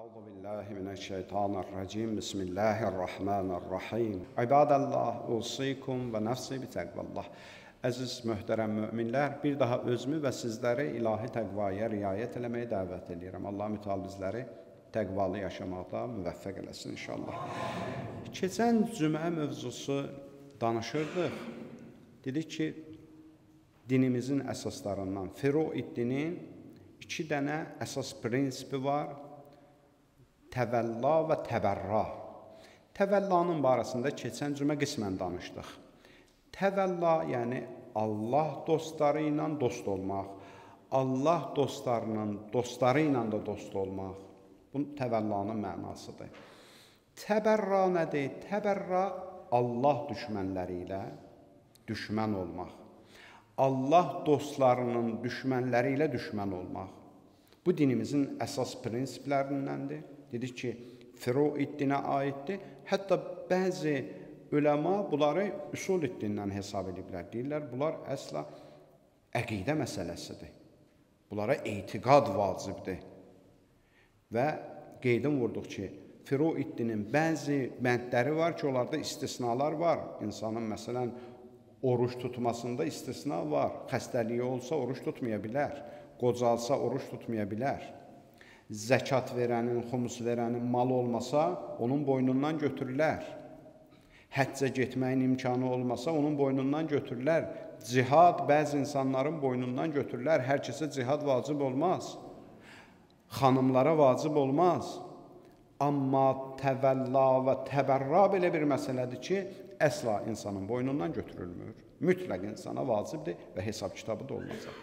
Euzu billahi mineşşeytanirracim. Bismillahirrahmanirrahim. İbadallah, usikum və nəfsi bi təqvallah. Əziz möhtərəm möminlər, bir daha özümü və sizləri ilahi təqvaya riayət eləməyə dəvət edirəm. Allah mütəal bizləri təqvalı yaşamaqda müvəffəq eləsin inşallah. Keçən cümə mövzusu danışırdıq. Dedik ki, dinimizin əsaslarından Füru-i-dinin iki dənə əsas prinsipi var. Təvəlla və təbərra. Təvəllanın barəsində keçən cümə qismən danışdıq. Təvəlla, yəni Allah dostları ilə dost olmaq, Allah dostlarının dostları ilə də dost olmaq. Bu təvəllanın mənasıdır. Təbərra nədir? Təbərra Allah düşmənləri ilə düşmən olmaq. Allah dostlarının düşmənləri ilə düşmən olmaq. Bu dinimizin əsas prinsiplərindəndir. Dedik ki, Füru-i-dinə aiddir. Hətta bəzi üləma bunları üsul-i-dindən hesab ediblər. Deyirlər, bunlar əsla əqidə məsələsidir. Bunlara etiqad vacibdir. Və qeydim vurduq ki, Füru-i-dinin bəzi bəndləri var ki, onlarda istisnalar var. İnsanın, məsələn, oruç tutmasında istisna var. Xəstəliyi olsa oruç tutmaya bilər. Qocalsa oruç tutmaya bilər. Zəkat verənin, xumus verənin malı olmasa, onun boynundan götürülər. Həccə getməyin imkanı olmasa, onun boynundan götürülər. Cihad bəzi insanların boynundan götürülər. Hər kəsə cihad vacib olmaz. Xanımlara vacib olmaz. Amma təvəlla və təbərra belə bir məsələdir ki, əsla insanın boynundan götürülmür. Mütləq insana vacibdir və hesab kitabı da olmayacaq.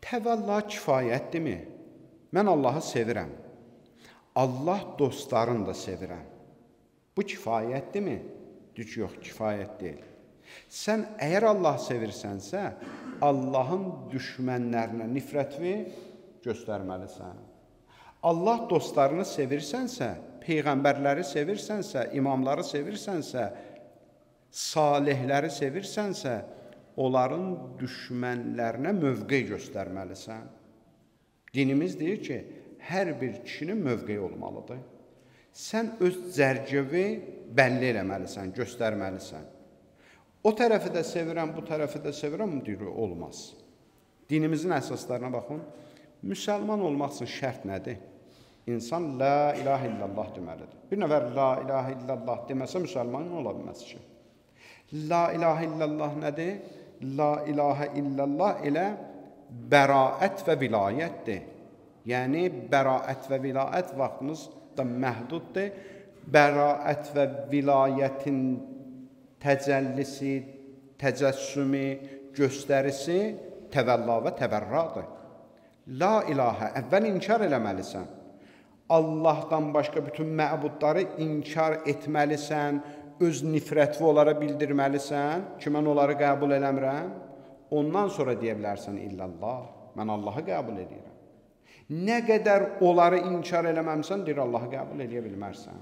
Təvəlla kifayətdirmi? Mən Allahı sevirəm. Allah dostlarını da sevirəm. Bu kifayətdirmi? Deyir ki, yox, kifayət deyil. Sən əgər Allahı sevirsənsə, Allahın düşmənlərinə nifrətvi göstərməlisən. Allah dostlarını sevirsənsə, peyğəmbərləri sevirsənsə, imamları sevirsənsə, salihləri sevirsənsə, onların düşmənlərinə mövqe göstərməlisən. Dinimiz deyir ki, hər bir kişinin mövqeyi olmalıdır. Sən öz cərgəvi bəlli eləməlisən, göstərməlisən. O tərəfi də sevirəm, bu tərəfi də sevirəm, deyir, olmaz. Dinimizin əsaslarına baxın. Müsəlman olmaq üçün şərt nədir? İnsan la ilahə illallah deməlidir. Bir nəfər la ilahə illallah deməsə müsəlman ola bilməz ki. La ilahə illallah nədir? La ilahə illallah elə bəraət və vilayətdir. Yəni, bəraət və vilayət vaxtımız da məhduddur. Bəraət və vilayətin təcəllisi, təcəssümü, göstərisi təvəlla və təbərradır. La ilahə, əvvəl inkar eləməlisən. Allahdan başqa bütün məbudları inkar etməlisən, öz nifrətvi onlara bildirməlisən ki, mən onları qəbul eləmirəm. Ondan sonra deyə bilərsən, illallah, mən Allahı qəbul edirəm. Nə qədər onları inkar eləməmsən, deyir, Allahı qəbul eləyə bilmərsən.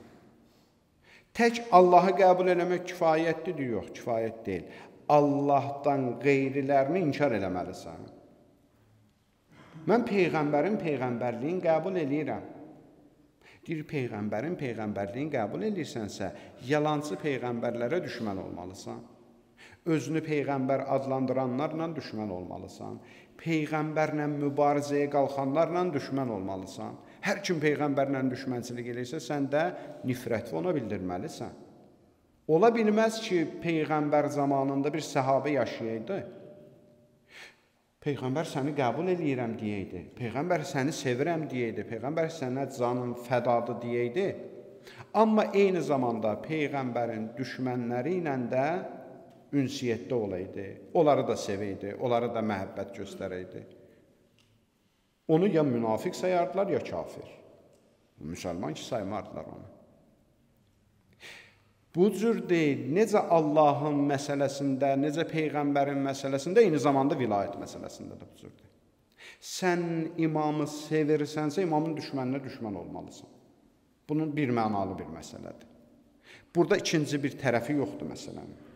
Tək Allahı qəbul eləmək kifayətdir, deyir, yox, kifayət deyil. Allahdan qeyrilərini inkar eləməlisən. Mən peyğəmbərin peyğəmbərliyini qəbul eləyirəm. Deyir, peyğəmbərin peyğəmbərliyini qəbul eləyirsənsə, yalancı peyğəmbərlərə düşmən olmalısan. Özünü peyğəmbər adlandıranlarla düşmən olmalısan. Peyğəmbərlə mübarizəyə qalxanlarla düşmən olmalısan. Hər kim peyğəmbərlə düşmənçilik eləyirsə, sən də nifrətvi ona bildirməlisən. Ola bilməz ki, peyğəmbər zamanında bir səhabə yaşayaydı. Peyğəmbər səni qəbul eləyirəm deyəydi. Peyğəmbər səni sevirəm deyəydi. Peyğəmbər sənə canın fədadır deyəydi. Amma eyni zamanda peyğəmbərin düşmənləri ilə də ünsiyyətdə olaydı. Onları da sevəydi, onlara da məhəbbət göstərəydi. Onu ya münafiq sayardılar, ya kafir. Müsəlman ki, saymardılar onu. Bu cür deyil, necə Allahın məsələsində, necə peyğəmbərin məsələsində, eyni zamanda vilayət məsələsində də bu cürdür. Sən imamı sevirsənsə, imamın düşməninə düşmən olmalısan. Bunun bir mənalı bir məsələdir. Burada ikinci bir tərəfi yoxdur məsələnin.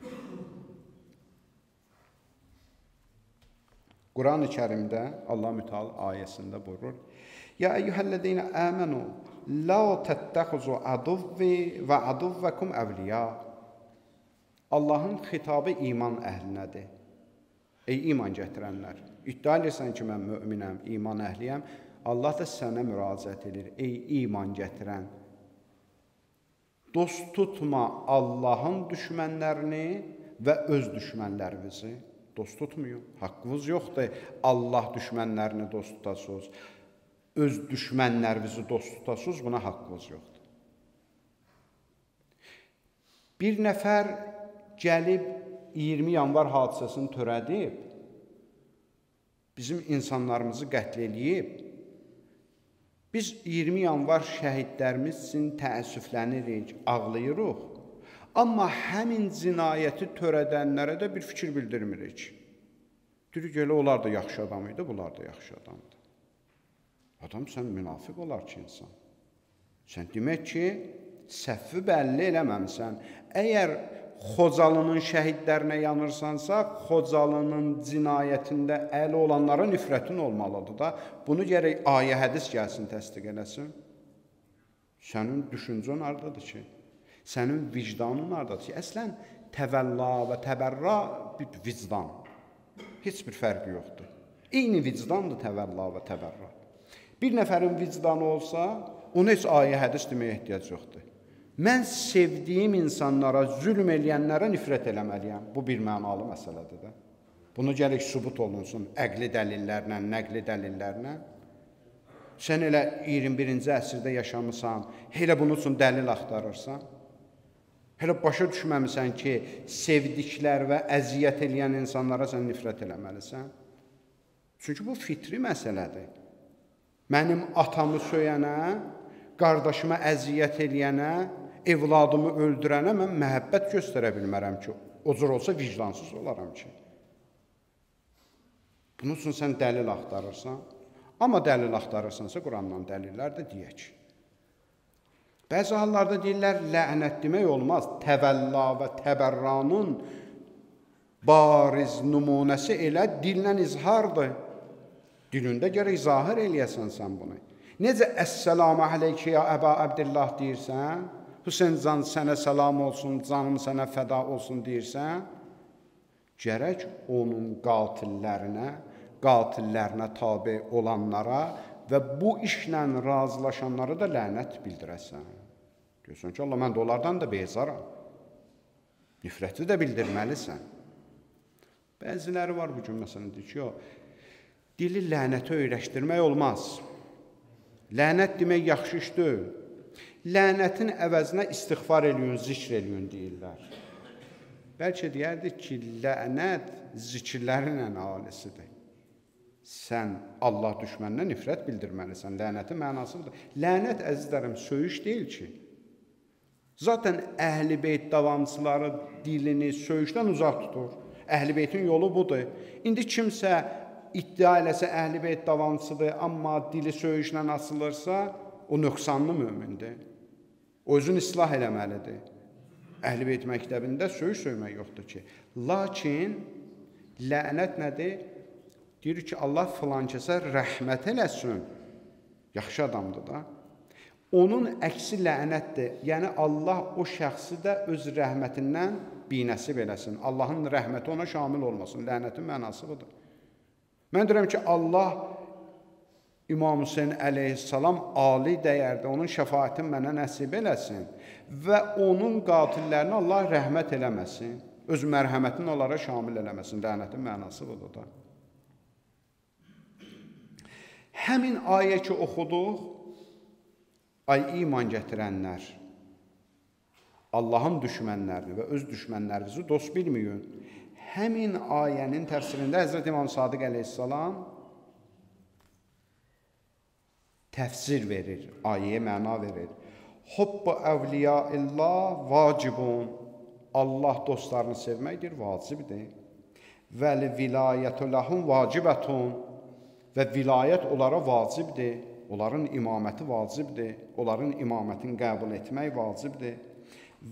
Quran-ı Kərimdə Allah mütəal ayəsində buyurur: Ya eyyuhellezine amenu la tettehuzu aduvvi və aduvvekum evliya. Allahın xitabı iman əhlinədir. Ey iman gətirənlər, iddia edirsən ki, mən möminəm, iman əhliyəm. Allah da sənə müraciət edir. Ey iman gətirən, dost tutma Allahın düşmənlərini və öz düşmənlərinizi. Dost tutmayın. Haqqınız yoxdur. Allah düşmənlərini dost tutasınız. Öz düşmənlərinizi dost tutasınız, buna haqqınız yoxdur. Bir nəfər gəlib 20 yanvar hadisəsini törədib, bizim insanlarımızı qətl eləyib, biz 20 yanvar şəhidlərimiz üçün təəssüflənirik, ağlayırıq. Amma həmin cinayəti törədənlərə də bir fikir bildirmirik. Deyirik, elə onlar da yaxşı adam idi, bunlar da yaxşı adamdır. Adam, sən münafiq olar ki, insan. Sən demək ki, səhvi bəlli eləməmsən. Əgər Xocalının şəhidlərinə yanırsansa, Xocalının cinayətində əli olanlara nifrətin olmalıdır da. Bunu gərək ayə hədis gəlsin, təsdiq eləsin. Sənin düşüncən hardadır ki? Sənin vicdanın hardadır ki? Əslən, təvəlla və təbərra bir vicdan. Heç bir fərqi yoxdur. Eyni vicdandır təvəlla və təbərra. Bir nəfərin vicdanı olsa, ona heç ayə hədis deməyə ehtiyac yoxdur. Mən sevdiyim insanlara, zülm eləyənlərə nifrət eləməliyəm. Bu bir mənalı məsələdir də. Bunu gərək sübut olunsun əqli dəlillərlə, nəqli dəlillərlə. Sən elə 21-ci əsrdə yaşamısan, elə bunun üçün dəlil axtarırsan. Hələ başa düşməmisən ki, sevdiklər və əziyyət eləyən insanlara sən nifrət eləməlisən. Çünki bu fitri məsələdir. Mənim atamı söyənə, qardaşıma əziyyət eləyənə, evladımı öldürənə mən məhəbbət göstərə bilmərəm ki, o cür olsa vicdansız olaram ki. Bunun üçün sən dəlil axtarırsan. Amma dəlil axtarırsansa, Qurandan dəlillər də deyək. Bəzi hallarda deyirlər, lənət demək olmaz. Təvəlla və təbərranın bariz nümunəsi elə dillə izhardır. Dilində gərək zahir eləyəsən sən bunu. Necə əssəlamu aleykə ya Əba Əbdillah deyirsən, Hüseyn can sənə salam olsun, canım sənə fəda olsun deyirsən, gərək onun qatillərinə, qatillərinə tabe olanlara və bu işlə razılaşanlara da lənət bildirəsən. Deyirsən ki, Allah, mən də onlardan da bezaram. Nifrəti də bildirməlisən. Bəziləri var bugün, məsələn, deyir ki, yox, dili lənətə öyrəşdirmək olmaz. Lənət demək yaxşı iş deyil. Lənətin əvəzinə istiğfar eləyin, zikr eləyin deyirlər. Bəlkə deyərdik ki, lənət zikirlərin ən alisidir. Sən Allah düşməninə nifrət bildirməlisən. Lənətin mənası budur. Lənət, əzizlərim, söyüş deyil ki. Zaten Əhl-i Beyt davamçıları dilini söyüşdən uzaq tutur. Əhl-i Beytin yolu budur. İndi kimsə iddia eləsə Əhl-i Beyt davamçıdır, amma dili söyüşlə açılırsa, o nöqsanlı mömindir. O özünü islah eləməlidir. Əhl-i Beyt məktəbində söyüş söymək yoxdur ki. Lakin lənət nədir? Deyir ki, Allah filan kəsə rəhmət eləsin. Yaxşı adamdır da. Onun əksi lənətdir. Yəni, Allah o şəxsi də öz rəhmətindən binəsib eləsin. Allahın rəhməti ona şamil olmasın. Lənətin mənası budur. Mən deyirəm ki, Allah İmam Hüseyn əleyhissalam ali dəyərdə, onun şəfaətini mənə nəsib eləsin və onun qatillərinə Allah rəhmət eləməsin, öz mərhəmətini onlara şamil eləməsin. Lənətin mənası budur da. Həmin ayə ki oxuduq, ay iman gətirənlər, Allahın düşmənlərini və öz düşmənlərinizi dost bilməyin. Həmin ayənin təfsirində Həzrət İmam Sadiq əleyhissalam təfsir verir, ayəyə məna verir. Hubbu əvliyaillah vacibun. Allah dostlarını sevməkdir, vacibdir. Vəl vilayətu ləhum vacibətun. Və vilayət onlara vacibdir. Onların imaməti vacibdir. Onların imamətini qəbul etmək vacibdir.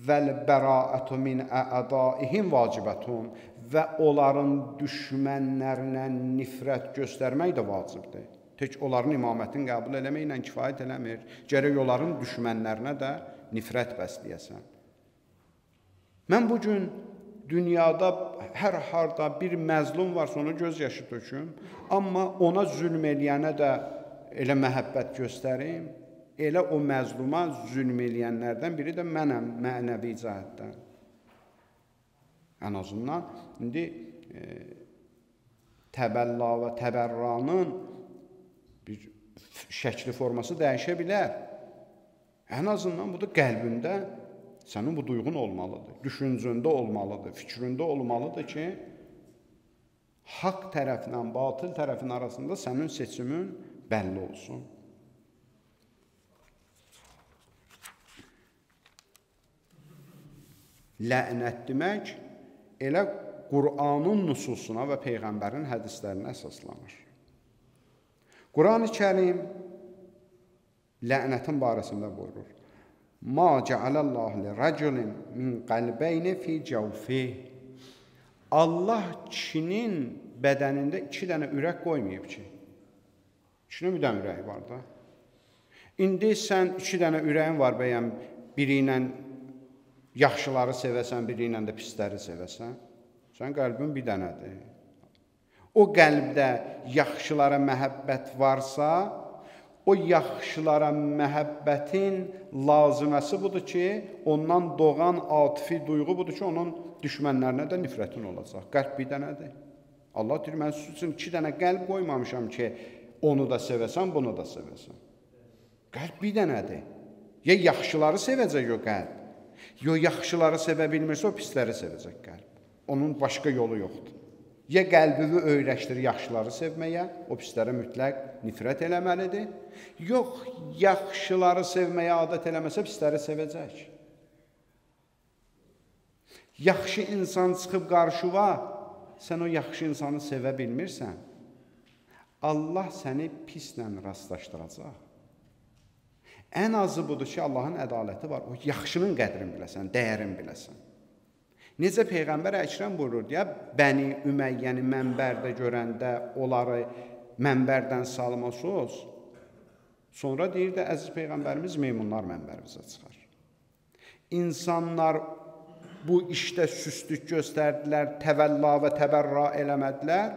Vəl bəraətu min ədaihim vacibətun. Və onların düşmənlərinə nifrət göstərmək də vacibdir. Tək onların imamətini qəbul eləməklə kifayət eləmir. Gərək onların düşmənlərinə də nifrət bəsləyəsən. Mən bugün dünyada hər harda bir məzlum varsa ona göz yaşı töküm, amma ona zülm eləyənə də elə məhəbbət göstərim, elə o məzluma zülm eləyənlərdən biri də mənəm mənəvi cəhətdən. Ən azından indi təbəlla və təbərranın bir şəkli forması dəyişə bilər. Ən azından bu da qəlbində sənin bu duyğun olmalıdır, düşüncəndə olmalıdır, fikrində olmalıdır ki, haqq tərəflə batıl tərəfin arasında sənin seçimin bəlli olsun. Lənət demək elə Qur'anın nususuna və Peyğəmbərin hədislərinə əsaslanır. Qur'an-ı Kərim lənətin barəsində buyurur. Ma cealallahu li raculin min qalbeyni fi cevfih. Allah kişinin bədənində iki dənə ürək qoymayıb ki. Kişinin bir dənə ürəyi var da. İndi sən iki dənə ürəyin var bəyəm, biri ilə yaxşıları sevəsən, biri ilə də pisləri sevəsən. Sən qəlbin bir dənədir. O qəlbdə yaxşılara məhəbbət varsa, o yaxşılara məhəbbətin laziməsi budur ki, ondan doğan atifi duyğu budur ki, onun düşmənlərinə də nifrətin olacaq. Qəlb bir dənədir. Allah deyir, mən sizin üçün iki dənə qəlb qoymamışam ki, onu da sevəsən, bunu da sevəsən. Qəlb bir dənədir. Ya yaxşıları sevəcək o qəlb, ya yaxşıları sevə bilmirsə, o pisləri sevəcək qəlb. Onun başqa yolu yoxdur. Ya qəlbini öyrəşdir yaxşıları sevməyə, o pislərə mütləq nifrət eləməlidir. Yox, yaxşıları sevməyə adət eləməsə, pisləri sevəcək. Yaxşı insan çıxıb qarşıva, sən o yaxşı insanı sevə bilmirsən, Allah səni pislə rastlaşdıracaq. Ən azı budur ki, Allahın ədaləti var. O yaxşının qədrini biləsən, dəyərini biləsən. Necə Peyğəmbər Əkrəm buyurur, deyə, Bəni Üməyyəni mənbərdə görəndə onları mənbərdən salmasınız. Sonra deyir də, əziz Peyğəmbərimiz, meymunlar mənbərimizə çıxar. İnsanlar bu işdə süstlük göstərdilər, təvəlla və təbərra eləmədilər.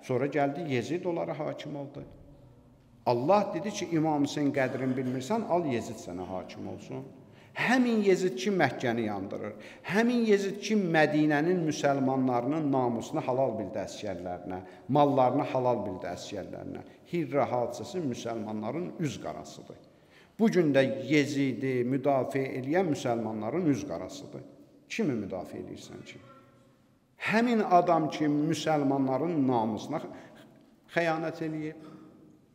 Sonra gəldi, Yezid onlara hakim oldu. Allah dedi ki, İmam Hüseyn qədrini bilmirsən, al Yezid sənə hakim olsun. Həmin Yezid ki, Məkkəni yandırır. Həmin Yezid ki, Mədinənin müsəlmanlarının namusunu halal bildi əsgərlərinə, mallarını halal bildi əsgərlərinə. Hirrə hadisəsi müsəlmanların üz qarasıdır. Bugün də Yezidi müdafiə eləyən müsəlmanların üz qarasıdır. Kimi müdafiə eləyirsən ki? Həmin adam ki, müsəlmanların namusuna xəyanət eləyib.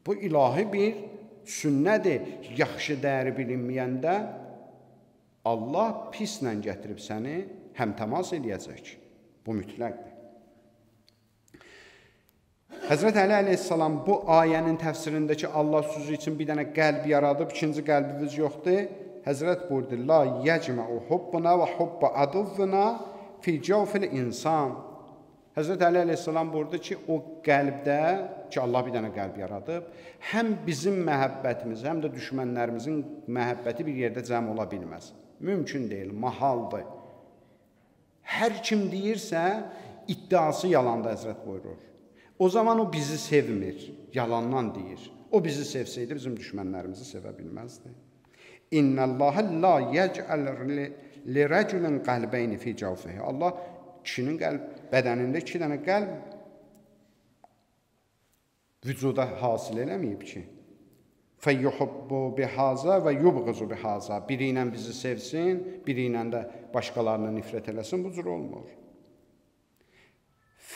Bu ilahi bir sünnədir. Yaxşı dəyəri bilinməyəndə Allah pislə gətirib səni həmtəmas eləyəcək. Bu mütləqdir. Həzrət Əli əleyhissalam bu ayənin təfsirindəki Allah sözü üçün bir dənə qəlb yaradıb, ikinci qəlbimiz yoxdur. Həzrət buyurdu, La yəcməu hubbuna və hubba aduvvuna fi cavfil insan. Həzrət Əli əleyhissalam buyurdu ki, o qəlbdə, ki Allah bir dənə qəlb yaradıb, həm bizim məhəbbətimiz, həm də düşmənlərimizin məhəbbəti bir yerdə cəm ola bilməz. Mümkün deyil, mahaldır. Hər kim deyirsə, iddiası yalandır, Həzrət buyurur. O zaman o bizi sevmir, yalandan deyir. O bizi sevsəydi, bizim düşmənlərimizi sevə bilməzdi. İnnəllahə la yəcəl li rəculin qəlbeyni fi cavfihi. Allah kişinin qəlb, bədənində iki dənə qəlb vücuda hasil eləməyib ki. Fəyyuhubbu bihaza və yubğizu bihaza. Biri ilə bizi sevsin, biri ilə də başqalarına nifrət eləsin, bu cür olmur.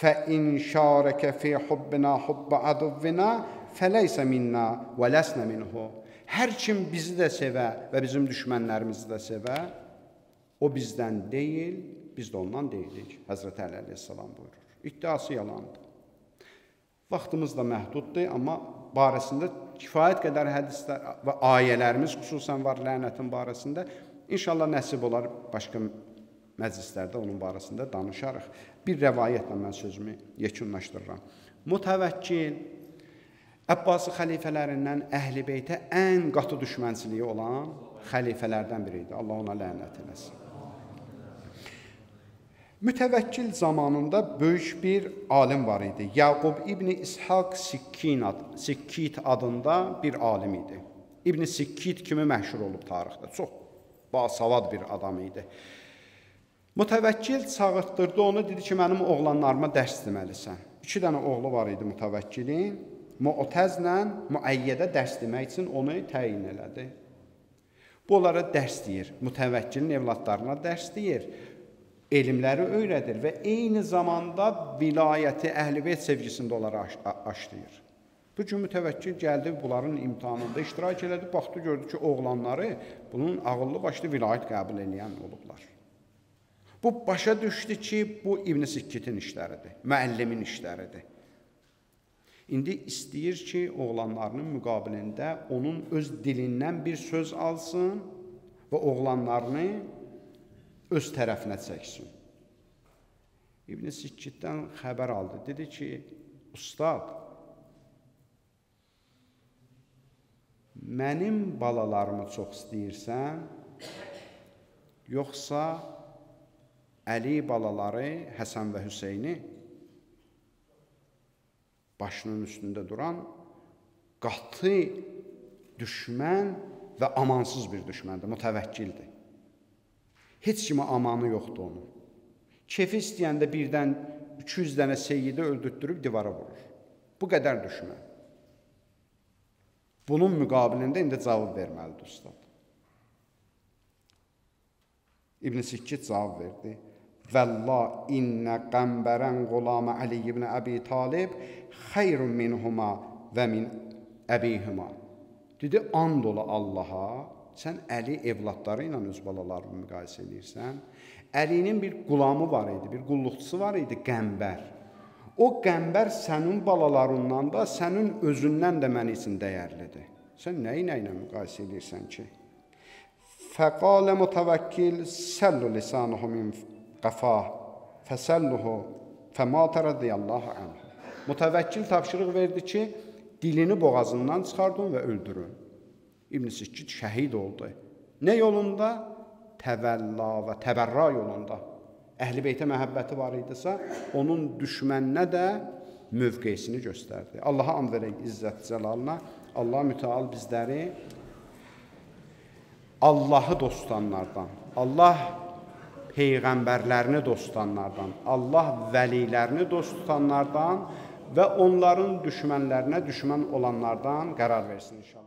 Fəin şarəkə fi hubbina hubba aduvvina fəleysə minna və ləsnə minhu. Hər kim bizi də sevə və bizim düşmənlərimizi də sevə, o bizdən deyil, biz də ondan deyilik. Həzrət Əli əleyhissalam buyurur. İddiası yalandır. Vaxtımız da məhduddur, amma barəsində kifayət qədər hədislər və ayələrimiz xüsusən var lənətin barəsində. İnşallah nəsib olar başqa məclislərdə onun barəsində danışarıq. Bir rəvayətlə mən sözümü yekunlaşdırıram. Mütəvəkkil Əbbasi xəlifələrindən Əhl-i Beytə ən qatı düşmənçiliyi olan xəlifələrdən biri idi. Allah ona lənət eləsin. Mütəvəkkil zamanında böyük bir alim var idi. Yaqub İbni İshaq Sikkit adında bir alim idi. İbni Sikkit kimi məşhur olub tarixdə. Çox basavad bir adam idi. Mütəvəkkil çağırtdırdı onu, dedi ki, mənim oğlanlarıma dərs deməlisən. 2 dənə oğlu var idi mütəvəkkilin. Mu'təzlə Müəyyədə dərs demək üçün onu təyin elədi. Bu onlara dərs deyir, mütəvəkkilin evladlarına dərs deyir, elmləri öyrədir və eyni zamanda vilayəti, Əhl-i Beyt sevgisində onları aşlayır. Bu gün mütəvəkkil gəldi, bunların imtahanında iştirak elədi, baxdı, gördü ki, oğlanları bunun ağıllı başlı vilayət qəbul eləyən olublar. Bu başa düşdü ki, bu İbn Sikkitin işləridir, müəllimin işləridir. İndi istəyir ki, oğlanlarının müqabilində onun öz dilindən bir söz alsın və oğlanlarını öz tərəfinə çəksin. İbn Sikkitdən xəbər aldı. Dedi ki, ustad, mənim balalarımı çox istəyirsən, yoxsa Əli balaları Həsən və Hüseyni başının üstündə duran qatı düşmən və amansız bir düşməndir, mütəvəkkildir. Heç kimə amanı yoxdur onun. Kefi istəyəndə birdən 200 dənə seyyidi öldürtdürüb divara vurur. Bu qədər düşmən. Bunun müqabilində indi cavab verməlidir ustad. İbn Sikkit cavab verdi. Vəlla innə qəmbərən qulamə Əli ibn Əbi Talib xeyrun minhuma və min əbihuma. Dedi, and ola Allaha, sən Əli evladları ilə öz balalarını müqayisə edirsən. Əlinin bir qulamı var idi, bir qulluqçusu var idi, Qəmbər. O Qəmbər sənin balalarından da, sənin özündən də məni üçün dəyərlidir. Sən nəyi nə ilə müqayisə edirsən ki? Fəqalə mütəvəkkil səllu lisanuhu min qəfah fəsəlluhu fəmatə radiyallahu anhu. Mütəvəkkil tapşırıq verdi ki, dilini boğazından çıxardın və öldürün. İbn Sikkit şəhid oldu. Nə yolunda? Təvəlla və təbərra yolunda. Əhl-i Beytə məhəbbəti var idisə, onun düşməninə də mövqeyisini göstərdi. Allaha and verək izzət cəlalına. Allah mütəal bizləri Allahı dost tutanlardan, Allah peyğəmbərlərini dost tutanlardan, Allah vəlilərini dost tutanlardan və onların düşmənlərinə düşmən olanlardan qərar versin inşallah.